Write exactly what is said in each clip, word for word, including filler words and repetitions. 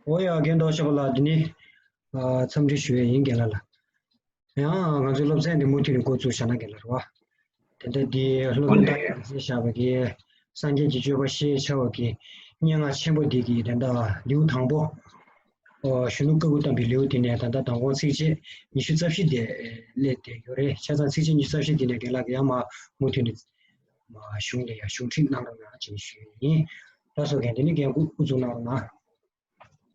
འོ་ཡ། རྒན་རྡོ་ཆོས་པ་ལགས། འདི་ནི་ཨ་འཚམས་འདྲི་ཞུ་ཡས་ཡིན། རྒན་ལགས་ལ། ཡང་ང་ཚོའི་སློབ་ཚན་འདི་མུ་མཐུད་ནས་འགོ་བཙུགས་བཞག་ན་རྒན་ལགས་རེད་བ། དེ་འདྲ་འདི་སློབ་སྦྱོང་ལྟ་ཡག་མཛད་བཞག་པ་གི་སངས་རྒྱས་ཀྱི་སྤྱོད་པ་ཞེས་བྱ་བ་གི་སྙན་ངག་ཆེན་པོ་འདི་གི་དེ་འདྲ་ལེའུ་དང་པོ། ཨོ་གཞོན་ནུ་ཀ་ཀུ་ཏམ་པའི་ལེའུ་འདི་ནས་ད་ལྟ་མདང་དགོང་ཚིགས་བཅད་ཉི་ཤུ་རྩ་བཞི་དེ་སླེབས་བསྡད་ཡོད་རེད། བྱས་ཙང་ཚིགས་བཅད་ཉི་ཤུ་རྩ་བཞི་འདི་ནས་རྒན་ལགས་ཀྱིས་ཡང་མ་མུ་མཐུད་ནས་མ་གཞུང་དེ་ཡང་གཞུང་ཁྲིད་གནང་རོགས་གནང་ཅེས་ཞུ་ཡས་ཡིན། ལགས་སོ། རྒན་འདི་ནི་རྒན་སྐུ་དབུ་འཛུགས་གནང་རོགས་གནང་།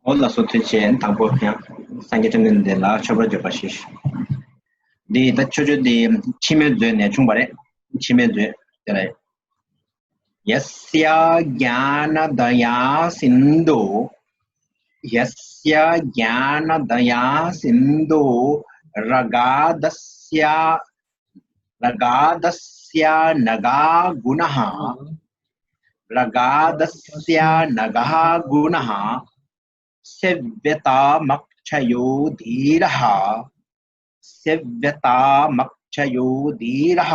ཨོ་ལགས་སོ། ཐུགས་རྗེ་ཆེ། དང་པོ་ཡང་སངས་རྒྱས་བཅོམ་ལྡན་འདས་ལ་མཆོད་པར་བརྗོད་པ་ཞིག་འདི་ད་མཆོད་བརྗོད་འདི་འཆི་མེད་མཛོད་ནས་བྱུང་བ་རེད། འཆི་མེད་མཛོད་དེ་ལ། यस्य ज्ञानदया सिन्धो यस्य ज्ञानदया सिन्धो रगादस्य रगादस्य नगा गुणः रगादस्य नगः गुणः सेव्यतामक्षयो धीरः सेव्यतामक्षयो धीरः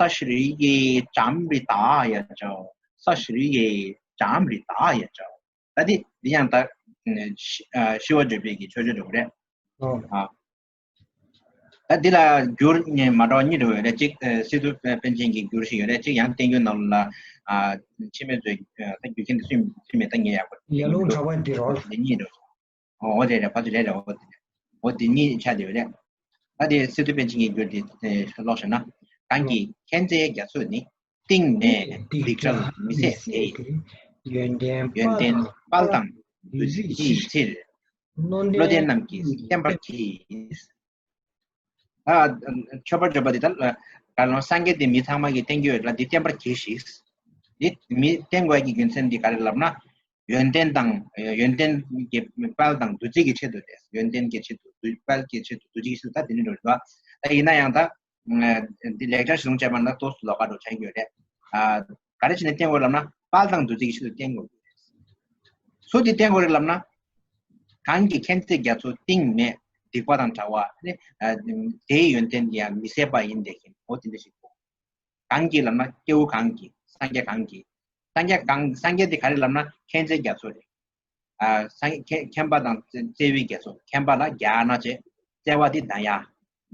स श्रिये चामृताय च स श्रिये चामृताय च ད་འདི་འདི་ཡང་ད་ཤི་ཨ་ཤི་བ་བརྗོད་པའི་གི་མཆོད་བརྗོད་འགྲོ་གི་རེད། ཨོ། ཨ། ད་འདི་ལ་འགྱུར་མ་འདྲ་བ་གཉིས་འགྲོ་ཡོད་རེད། གཅིག་ཨ་སི་ཏུ་པཎ་ཆེན་གྱི་འགྱུར་ཞིག་ཡོད་རེད། གཅིག་ཡང་བསྟན་འགྱུར་ནང་ལ་ཨ་འཆི་མེད་མཛོད་ད་རྒྱུ་མཚན་འདི་སུས་སུས་མེད་ད་ངས་ཡག་པོ། ཡར་ཀླུང་གྲགས་པ་འདི་རོ། འདི་གཉིས་འགྲོ། ཨོ་ཨོ་རེད་རེད། ཕ་ཚོ་རེད་རེད། ཨོ་དེ་རེད། ཨོ་དེ་གཉིས་ཆགས་བསྡད་ཡོད་རེད། ད་དེ་སི་ཏུ་པཎ་ཆེན་གྱི་འགྱུར་དེ་ཀློག་ཤོག་ན། གང་གི་མཁྱེན་བརྩེ་རྒྱ་མཚོ་ནི། གཏིང་ནས་སྡིག་བྲལ་མི་ཟད་དེ། ཡོན་ཏན་དཔལ་དང་བདུད་རྩི་ཡི་ཕྱིར། བློ་ལྡན་རྣམས་ཀྱིས་བསྟེན་པར་གྱིས། ཨ་མཆོད་པར་བརྗོད་པ་འདི་ལྟར་ག་ལ་སངས་རྒྱས་དེ་མི་ཚང་མ་གིས་བསྟེན་རྒྱུ་ཡོད་ལ་འདི་བསྟེན་པར་གྱིས་ཤིག་འདི་མི་བསྟེན་དགོས་ཀྱི་རྒྱུ་མཚན་འདི་ག་རེ་ལབ་ན། ཡོན་ཏན་དང་ཡོན་ཏན་གྱི་དཔལ་དང་བདུད་རྩི་གི་ཆེད་དུ་རེད། ཡོན་ཏན་གྱི་ཆེད་དུ་བདུད་དཔལ་གྱི་ཆེད་དུ་བདུད་རྩི་གི་ཆེད་དུ་ད་དེ་ནི་འགྲོ་རེད་པ། ད་ཡིན་ན་ཡང་ད་འདི་ལེགས་སྦྱར་གཞུང་བྱས་པ་ན་ཏོག་ཙམ་ལོགས་ཀ་འགྲོ་བྱ་རྒྱུ་རེད། ག་རེ་བྱས་ནས་བསྟེན་དགོས་ལབ་ན་དཔལ་དང་བདུད་རྩི་གི་ཆེད་དུ་བསྟེན་དགོས། སུ་དེ་བསྟེན་དགོས་རེད་ལབ་ན། གང་གི་མཁྱེན་བརྩེ་རྒྱ་མཚོ་གཏིང་མེད་སྡིག་པ་དང་བྲལ་བ་ནི། དེའི་ཡོན་ཏན་དེ་ཡང་མི་ཟད་པ་ཡིན་དེ་ཞིང་འོ་དེ་འདྲ་ཞིག་གོ། གང་གི་ལབ་ན་སྐྱེ་བོ་གང་གི། སངས་རྒྱས་གང་གི། སངས་རྒྱས་གང་སངས་རྒྱས་དེ་ག་རེ་ལབ་ན་མཁྱེན་བརྩེ་རྒྱ་མཚོ་རེད། ཨ་སངས་མཁྱེན་མཁྱེན་པ་དང་བརྩེ་བའི་རྒྱ་མཚོ། མཁྱེན་པ་ལ་གྱ་ན་བྱེད། བརྩེ་བ་དེ་དཱ་ཡ།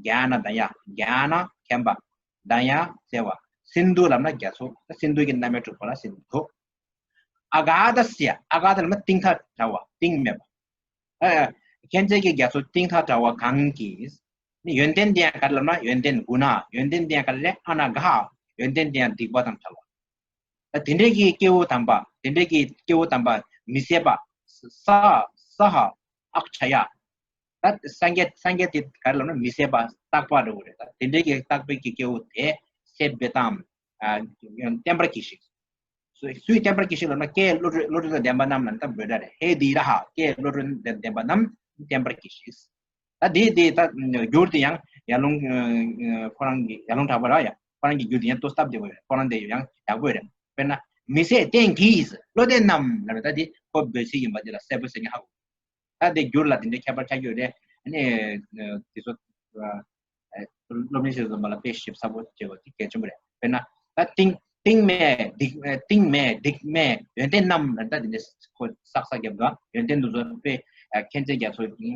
གྱ་ན་དཱ་ཡ། གྱ་ན་མཁྱེན་པ། དཱ་ཡ་བརྩེ་བ། སིན་དྷུ་ལབ་ན་རྒྱ་མཚོ། སིན་དྷུ་གི་རྣམ་དབྱེ་དྲུག་པ་ལ་སིན་དྷུ། ཨ་ག་དཱ་སི་ཡ། ཨ་ག་དཱ་ལབ་ན་གཏིང་མཐའ་བྲལ་བ། གཏིང་མེད་པ། ཨ་མཁྱེན་བརྩེ་གི་རྒྱ་མཚོ་གཏིང་མཐའ་བྲལ་བ་གང་གིས། ནི་ཡོན་ཏན་དེ་ཡང་ག་རེ་ལབ་ན་ཡོན་ཏན་གུ་ན། ཡོན་ཏན་དེ་ཡང་ག་རེ་ལབ་ན་ཨ་ན་ག། ཡོན་ཏན་དེ་ཡང་སྡིག་པ་དང་བྲལ་བ། ད་དེ་འདྲའི་གི་སྐྱེ་བོ་དམ་པ། དེ་འདྲའི་གི་སྐྱེ་བོ་དམ་པ་མི་ཟད་པ། ས་ས་ཧ་ཨཀྵ་ཡ། ད་སངས་རྒྱས་སངས་རྒྱས་དེ་ག་རེ་ལབ་ན་མི་ཟད་པ་རྟག་པ་འདྲ་བོ་རེད། ད་དེ་འདྲའི་གི་རྟག་པའི་གི་སྐྱེ་བོ་དེ་སེ་བེ་ཏམ། ཨ་བསྟེན་པར་གྱིས་ཤིག་སུ་སུས་བསྟེན་པར་གྱིས་ཤིག་ལབ་ན་ཀྱེ་བློ་གྲོས་བློ་གྲོས་དང་ལྡན་པ་རྣམས་ལ་ད་འབོད་སྒྲ་རེད། ཧེ་དྷི་ར་ཧ། ཀྱེ་བློ་གྲོས་དང་ལྡན་པ་རྣམས་བསྟེན་པར་གྱིས་ཤིག་ད་དེ་དེ་ད་འགྱུར་དེ་ཡང་ཡར་ཀླུང་ཁོ་རང་གི་ཡར་ཀླུང་གྲགས་པ་ར་ཡ་ཁོ་རང་གི་འགྱུར་དེ་ཡང་ཏོག་སྟབས་བདེ་པོ་ཡོད། ཁོ་རང་དེ་ཡང་ཡག་པོ་རེད། དཔེར་ན་མི་ཟད་བསྟེན་གྱིས་བློ་ལྡན་རྣམས་ལབ་ན་ད་དེ་ཁོ་འབོད་ཚིག་ཡིན་པ་དེ་ལ་གསལ་པོ་གསལ་ཉག་ཧ་གོ། ད་དེ་འགྱུར་ལ་དེ་འདྲའི་ཁྱད་པར་ཆགས་ཀྱི་ཡོད་རེད། ཨ་ནི་དེ་ཚོ་སློབ་གཉེར་བྱེད་ཚོ་མ་ལ་དཔེ་ཞིབ་ཚགས་པོ་བྱེད་དགོས་དེ་གལ་ཆེན་པོ་རེད། དཔེར་ན་ད་གཏིང་གཏིང་མེད་སྡིག་གཏིང་མེད་སྡིག་མེད་ཡོན་ཏན་རྣམས་ལ་ད་དེ་འདྲའི་ཁོ་བསགས་བསགས་རྒྱབ་འདུག་ཡོན་ཏན་དེ་ཚོ་དཔེ་མཁྱེན་བརྩེ་རྒྱ་མཚོ་མངའ་བ།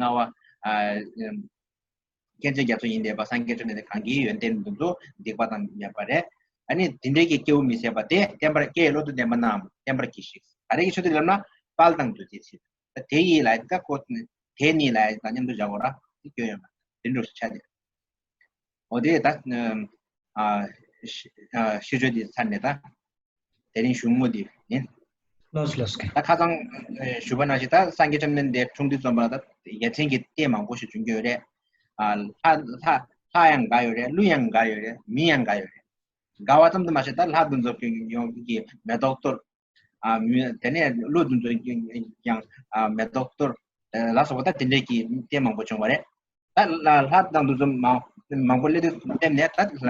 མཁྱེན་བརྩེ་རྒྱ་མཚོ་ཡིན་བསྡད་པ་སངས་རྒྱས་བཅོམ་ལྡན་འདས་གང་གི་ཡོན་ཏན་དེ་ཚོ་སྡིག་པ་དང་མེད་པ་རེད། ཨ་ནི་དེ་འདྲའི་གི་སྐྱེ་བོ་མི་ཟད་པ་དེ་བསྟེན་པར་ཀྱེ་བློ་གྲོས་ལྡན་པ་རྣམས་བསྟེན་པར་གྱིས་ཤིག་ག་རེ་གི་ཆེད་དུ་ལབ་ན་དཔལ་དང་བདུད་རྩིའི་ཆེད་དུ། ད་དེ་ཡི་ལ་ད་ཁོ་དེ་ནི་ལ་ད་མཉམ་དུ་བཞག་གོ་ར་དེ་སྐྱོན་ཡོད་མ་རེད། དེ་འདྲ་ཆགས་ཏེ། འོ་དེ་ད་ཨ་ཤི་ཨ་ཤི་ཆོས་དེ་ཚར་ནས་ད་དེ་རིང་གཞུང་ངོ་དེ་ཡིན། ལགས་ལགས་ཀྱི། ད་ཁ་སང་ཨ་ཞུ་བ་ནང་བཞིན་ད་སངས་རྒྱས་བཅོམ་ལྡན་འདས་འཁྲུངས་དུས་ཙམ་པ་ལ་ད་ཡ་མཚན་གྱི་རྟེན་མང་པོ་ཞིག་བྱུང་གི་ཡོད་རེད། ཨ་ལྷ་ལྷ་ལྷ་ཡང་འགའ་ཡོད་རེད། ཀླུ་ཡང་འགའ་ཡོད་རེད། མི་ཡང་འགའ་ཡོད་རེད། འགའ་བ་ཙམ་དུ་མ་ཟད་ད་ལྷ་དེ་ཚོ་ཡོང་གི་མེ་ཏོག་གཏོར། ཨ་མི་དེ་ནས་ཀླུ་དེ་ཚོ་ཀྱང་ཨ་མེ་ཏོག་གཏོར་ལ་སོགས་པ་ད་དེ་འདྲས་ཀྱི་རྟེན་མང་པོ་བྱུང་བ་རེད། ད་ལ་ལྷ་དང་དེ་ཚོ་མང་མང་པོ་སླེབས་དུས་སྟེང་ནས་ད་ལ་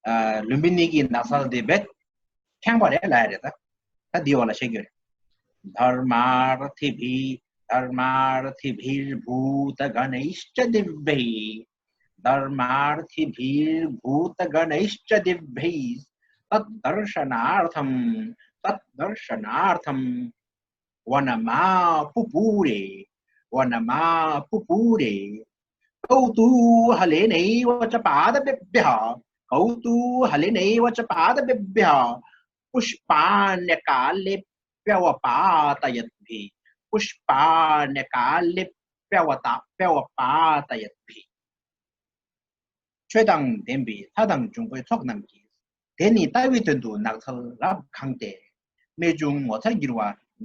ཨ་ལུམྦི་ནི་གི་ནགས་ཚལ་དེ་བེད་ཁེངས་པ་རེད་ལབ་ཡ་རེད། ད་ད་འདི་འོག་ལ་བཤད་རྒྱུ་རེད། धर्मार्थी धर्मार्थिभिर्भूतगणैश्च दिव्यैः धर्मार्थिभिर्भूतगणैश्च दिव्यैः तद्दर्शनार्थं तद्दर्शनार्थं वनमापुपुरे वनमापुपुरे कौतूहलेनैव च पादपेभ्यः कौतूहलेनैव च पादपेभ्यः पुष्पाण्यकालेप्यवपातयद्भिः पुष्पाण्यकालेप्यवता प्यवपातयद्भिः ཆོས་དང་ལྡན་པའི་ལྷ་དང་འབྱུང་པོའི་ཚོགས་རྣམས་ཀྱིས། དེ་ནི་ལྟ་བའི་དོན་དུ་ནགས་ཚལ་རབ་གང་སྟེ། རྨད་བྱུང་ངོ་མཚར་འགྱུར་བ་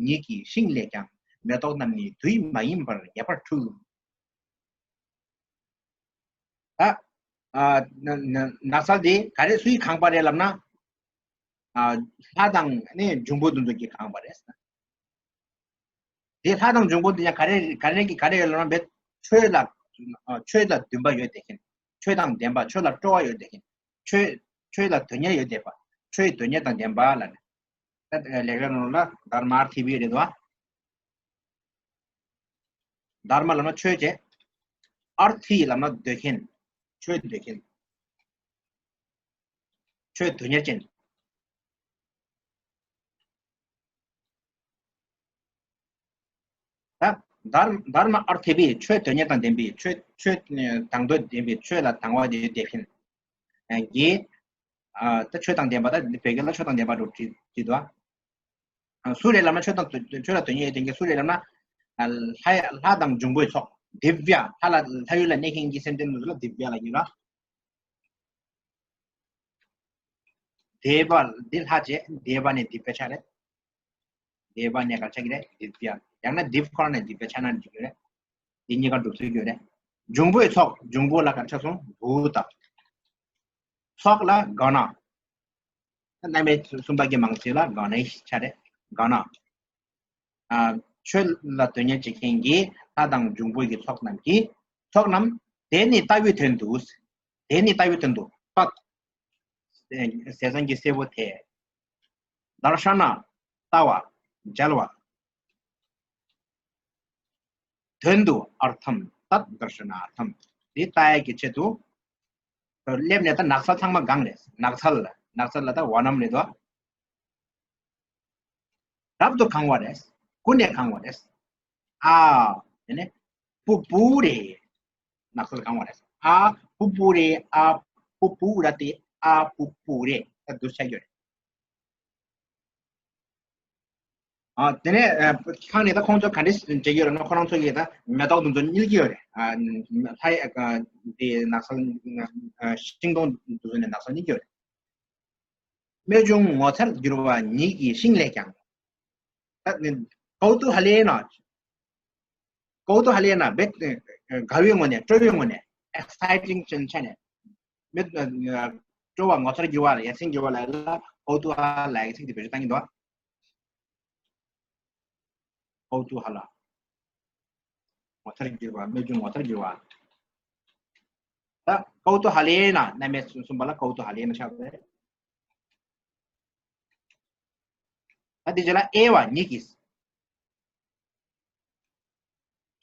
ཉིད་ཀྱི་ཤིང་ལས་ཀྱང་། མེ་ཏོག་རྣམས་ནི་དུས་མ་ཡིན་པར་ངེས་པར་འཁྲུལ། ད། ཨ། ན་ན་ནགས་ཚལ་དེ་ག་རེ་སུས་གང་པ་རེད་ལབ་ན། ཨ། ལྷ་དང་ནི་འབྱུང་པོ་དེ་ཚོ་གིས་གང་པ་རེད། དེ་ལྷ་དང་འབྱུང་པོ་འདི་ཡང་ག་རེ་ག་རེ་གི་ག་རེ་ཡོད་ལབ་ན་བེད་ཆོས་ལ། ཆོས་ལ་འདུན་པ་ཡོད་དེ་ཁེན། ཆོས་དང་ལྡན་པ་ཆོས་ལ་སྤྲོ་བ་ཡོད་དེ་ཁེན། ཆོས་ཆོས་ལ་དོན་གཉེར་ཡོད་དེ་པ། ཆོས་དོན་གཉེར་དང་ལྡན་པ་ལ་ནི། ད་ལེགས་ར་ནོར་ལ་དྷརྨ་ཨརྠ་ཏི་བི་རེད་དོ། དྷརྨ་ལབ་ན་ཆོས་བྱེད། ཨརྠ་ཏི་ལབ་ན་འདོད་མཁན། ཆོས་འདོད་མཁན། ཆོས་དོན་གཉེར་ཅན། ད་དྷརྨ་དྷརྨ་ཨརྠ་ཏི་བི་ཆོས་དོན་གཉེར་དང་ལྡན་པའི་ཆོས་ཆོས་དང་དོན་ལྡན་པའི་ཆོས་ལ་དང་བ་དེ་ཡོད་དེ་ཕིན། གྱི། ད་ཆོས་དང་ལྡན་པ་ད་བོད་སྐད་ལ་ཆོས་དང་ལྡན་པ་འགྲོ་བྲིས་བྲིས་འདུག་སུ་རེད་ལབ་ན་ཆོས་དང་ཆོས་ལ་དོན་གཉེར་ཡོད་དེ་སུ་རེད་ལབ་ན། ལྷ་ལྷ་དང་འབྱུང་པོའི་ཚོགས་དིབྱ་ལྷ་ལ་ལྷ་ཡུལ་ལ་གནས་མཁན་གྱི་སེམས་ཅན་དེ་ཚོ་ལ་དིབྱ་ལ་ཡིན་ར། དེ་བ་འདི་ལྷ་བྱས་དེ་བ་ནས་དིབ་པའི་ཆ་རེད། དེ་བ་ནས་ག་ཆ་གི་རེད་དིབ་ཡ། ཡང་ན་དིབ་ཁོ་རང་ནས་དིབ་པའི་ཆ་ན་འཇུག་གི་རེད། འདི་གཉིས་ཀ་འགྲུབ་ཚུལ་གྱི་རེད། འབྱུང་པོའི་ཚོགས་འབྱུང་པོ་ལ་ག་ཆ་སོང་བུ་དང་། ཚོགས་ལ་ག་ན། རྣམ་དབྱེ་གསུམ་པ་གི་མང་ཚིག་ལ་ག་ནའི་ཆ་རེད་ག་ན། ཆོས་ལ་དོན་གཉེར་བྱེད་མཁན་གྱི་ལྷ་དང་འབྱུང་པོ་གི་ཚོགས་རྣམས་ཀྱིས། ཚོགས་རྣམས་དེ་ནི་ལྟ་བའི་དོན་དུ། དེ་ནི་ལྟ་བའི་དོན་དུ་པ། ཟས་གཙང་གི་སྲས་པོ་དེ། དར་ཤ་ན་ལྟ་བ་མཇལ་བ། དོན་དུ་ཨར་ཐམ་ཏད་དར་ཤ་ན་ཨར་ཐམ་དེ་ལྟ་ཡ་གི་ཆེད་དུ། སླེབས་ནས་ད་ནགས་ཚལ་ཚང་མ་གང་རེད། ནགས་ཚལ་ལ་ནགས་ཚལ་ལ་ད་བ་ནམ་རེད་དོ། རབ་ཏུ་གང་བ་རེད། ཀུན་ནས་གང་བ་རེད། ཨ། དེ་ནས་པུ་པུ་རེ། ནགས་ཚལ་གང་བ་རེད། ཨ་པུ་པུ་རེ། ཨ་པུ་པུ་ར་ཏེ། ཨ་པུ་པུ་རེ། ད་འདུ་ཆ་ཡོད་རེད། ཨ་དེ་ནས་ཁང་ནས་ད་ཁོང་ཚོ་ག་འདྲས་བྱེད་ཀྱི་ཡོད་རེད་ན། ཁོ་རང་ཚོ་གིས་ད་མེ་ཏོག་དེ་ཚོ་བསྙིལ་གྱི་ཡོད་རེད། ཨ་ལྷ་ཡི་དེ་ནགས་ཚལ་ཤིང་སྡོང་དེ་ཚོ་ནས་ནགས་ཚལ་བསྙིལ་གྱི་ཡོད་རེད། རྨད་བྱུང་ངོ་མཚར་འགྱུར་བ་ཉིད་ཀྱི་ཤིང་ལས་ཀྱང་། ད་ནི་ཀོའུ་ཏུ་ཧ་ལེ་ན། ཀོའུ་ཏུ་ཧ་ལེ་ན་བེད་དགའ་བའི་ངོ་ནས་སྤྲོ་བའི་ངོ་ནས་ཨེག་སའི་ཊིང་ཆ་ནས་མི་སྤྲོ་བ་ངོ་མཚར་འགྱུར་བ་ལ་ཡ་མཚན་འགྱུར་བ་ལ་ལ་ཀོའུ་ཏུ་ཧ་ལ་ཡ་ཚིག་དེ་བེད་སྤྱོད་བཏང་གི་འདུག་ཀོའུ་ཏུ་ཧ་ལ། ངོ་མཚར་འགྱུར་བ། རྨད་བྱུང་ངོ་མཚར་འགྱུར་བ། ད་ཀོའུ་ཏུ་ཧ་ལེ་ན་རྣམ་དབྱེ་གསུམ་པ་ལ་ཀོའུ་ཏུ་ཧ་ལེ་ན་ཆགས་པས། ད་དེ་རྗེས་ལ་ཨེ་བ་ཉིད་ཀྱིས།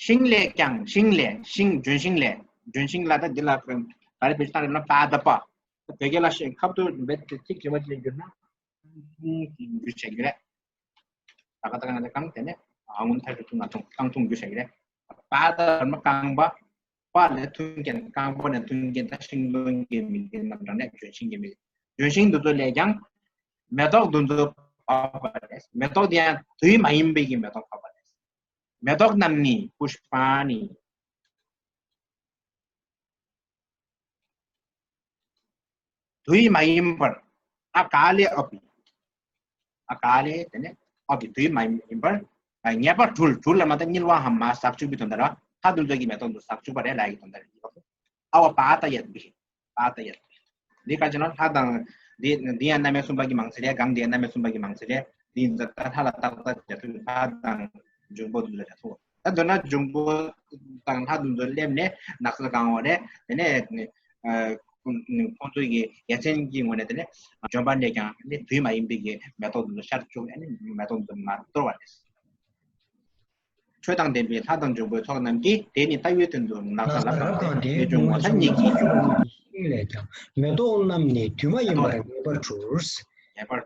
ཤིང་ལས་ཀྱང་། ཤིང་ལས། ཤིང་ལྗོན་ཤིང་ལས། ལྗོན་ཤིང་ལ་ད་འདི་ལ་ག་རེ་བེད་སྤྱོད་བཏང་རེད་ན་པ་ད་པ། བོད་སྐད་ལ་ཤིང་ཁབ་ཏུ་བེད་དེ་ཚིག་དྲི་མ་ཅིག་བསྒྱུར་ན། འགྱུར་བྱེད་ཀྱི་རེད། ད་ག་ད་ག་ང་ཚོ་གང་དེ་ནས་ཨ་ངུན་ཐ་ཞུ་ཐུང་ང་ཐུང་རྐང་ཐུང་འགྱུར་བྱེད་ཀྱི་རེད། པ་ད་ར་མ་རྐང་པ། པ་ལས་མཐུན་རྐྱེན། རྐང་པ་ནས་མཐུན་རྐྱེན་ད་ཤིང་སྡོང་གི་མིང་དེ་རྣམ་གྲངས་ནས་ལྗོན་ཤིང་གི་མིང་། ལྗོན་ཤིང་འདི་ཚོ་ལས་ཀྱང་། མེ་ཏོག་འདི་ཚོ་བབས་པ་རེད། མེ་ཏོག་འདི་ཡང་དུས་མ་ཡིན་པའི་གི་མེ་ཏོག་བབས་པ་རེད། མེ་ཏོག་རྣམས་ནི་པུཤ་པ་ནི། དུས་མ་ཡིན་པར། ཨ་ག་ལེ་ཨ་བི། ཨ་ག་ལེ་དེ་ནས་ཨ་བི་དུས་མ་ཡིན་པར། ངེས་པར་འཁྲུལ། འཁྲུལ་ལ་མ་ད་བསྙིལ་བའམ་མར་ཟག་བཅུག་པའི་དོན་དག་ར། ད་འདི་ཚོ་གི་མེ་ཏོག་འདི་ཟག་བཅུག་པ་རེད་ལབ་ཡ་གི་དོན་དག་རེད། ཨ་བ་པ་ཏ་ཡ་བི། པ་ཏ་ཡ་བི། འདི་ག་ཅི་ན་ལྷ་དང་། འདི་འདི་ཡང་རྣམ་དབྱེ་གསུམ་པ་གི་མང་ཚིག་རེད། གང་འདི་ཡང་རྣམ་དབྱེ་གསུམ་པ་གི་མང་ཚིག་རེད། འདི་ཡིན་ཙང་ད་ལྷ་ལ་བཏགས་པ་བྱ་ཚུལ་ལྷ་དང་འབྱུང་པོ་འདི་ལ་བྱ་ཚུལ། ད་མདོར་ན་འབྱུང་པོ་དང་ལྷ་འདི་ཚོ་སླེབས་ནས་ནགས་ཚལ་གང་བ་རེད། དེ་ནས་ཨ་ཁོང་ཚོ་གི་ཡ་མཚན་གྱི་ངོས་ནས་དེ་ནས་ལྗོན་པ་ནས་ཀྱང་ནི་དུས་མ་ཡིན་པའི་གི་མེ་ཏོག་འདི་ཚོ་ཤར་བཅུག་ནས་མེ་ཏོག་འདི་ཚོ་མར་གཏོར་བ་རེད། ཆོས་དང་ལྡན་པའི་ལྷ་དང་འབྱུང་པོའི་ཚོགས་རྣམས་ཀྱིས་དེ་ནི་ལྟ་བའི་དོན་དུ་ནགས་ཚལ་རབ་གང་སྟེ་རྨད་བྱུང་ངོ་མཚར་ཉིད་ཀྱི་ཤིང་ལས་ཀྱང་། མེ་ཏོག་རྣམས་ནི་དུས་མ་ཡིན་པར་ངེས་པར་འཁྲུལ། ངེས་པར་